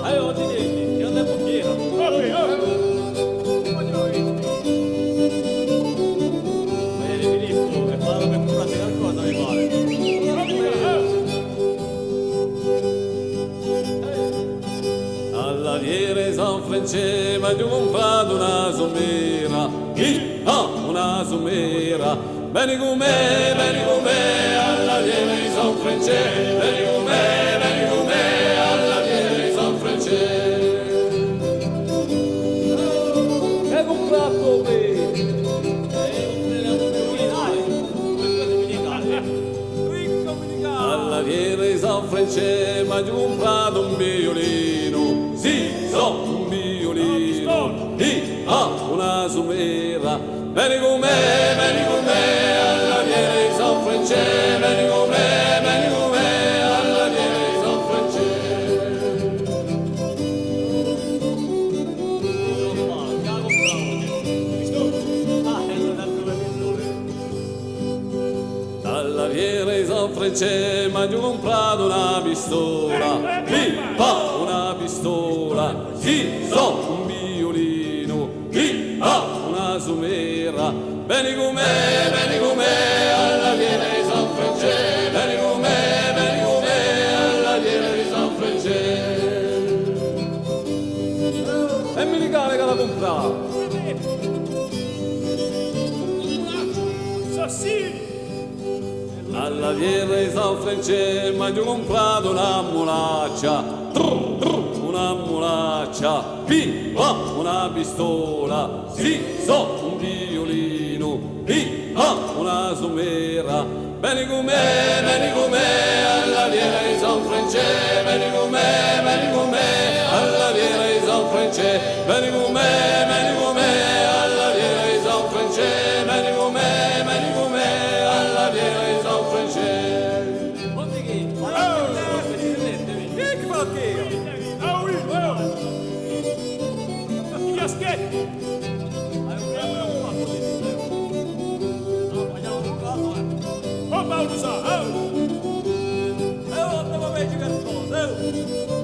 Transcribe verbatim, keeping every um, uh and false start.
Aiò, zitelli, chì andemu in ghjera. Vedi, Filippu, chì parla per cumprà qualcosa, mi pare. À a fiera di San Francè m'aghju cumpratu una sumera. Ih, ah, una sumera. Veni cù mè, veni cù mè, à a fiera di San Francè. Veni cù mè, veni cù mè, à a fiera di San Francè. Chì hai cumpratu, o bè? À a fiera di San Francè m'aghju cumpratu un viulinu, sì, sò, un viulinu, ih, ah, una sumera. Veni cù mè, veni cù mè, à a fiera di San Francè, veni cù mè, veni cù mè, à a fiera di San Francè. À a fiera di San Francè m'aghju cumpratu una pistola, pipà, una pistola, sì, sò, un viulinu, pipà, una sumera. Veni cù mè, veni cù mè, à a fiera di San Francè, veni cù mè, veni cù mè, à a fiera di San Francè. È mi li cale chì l'hà cumpratu. Assassini! À a fiera di San Francè m'aghju cumpratu una mulaccia, trrr, trrr, una mulaccia, pipà, una pistola, sì, sò, un viulinu, pipà, una sumera. Veni cù mè, veni cù mè, à a fiera di San Francè, veni cù mè, veni cù mè, à a fiera di San Francè, veni cù mè, veni cù mè, à a fiera di San Francè, veni cù mè, veni cù mè, à a fiera di San Francè. Oh! Chì fate? Ah, oui, voilà. I caschetti. Oh, Paulu Sà, oh! Eh, oh, andemu à vede qualcosa, oh!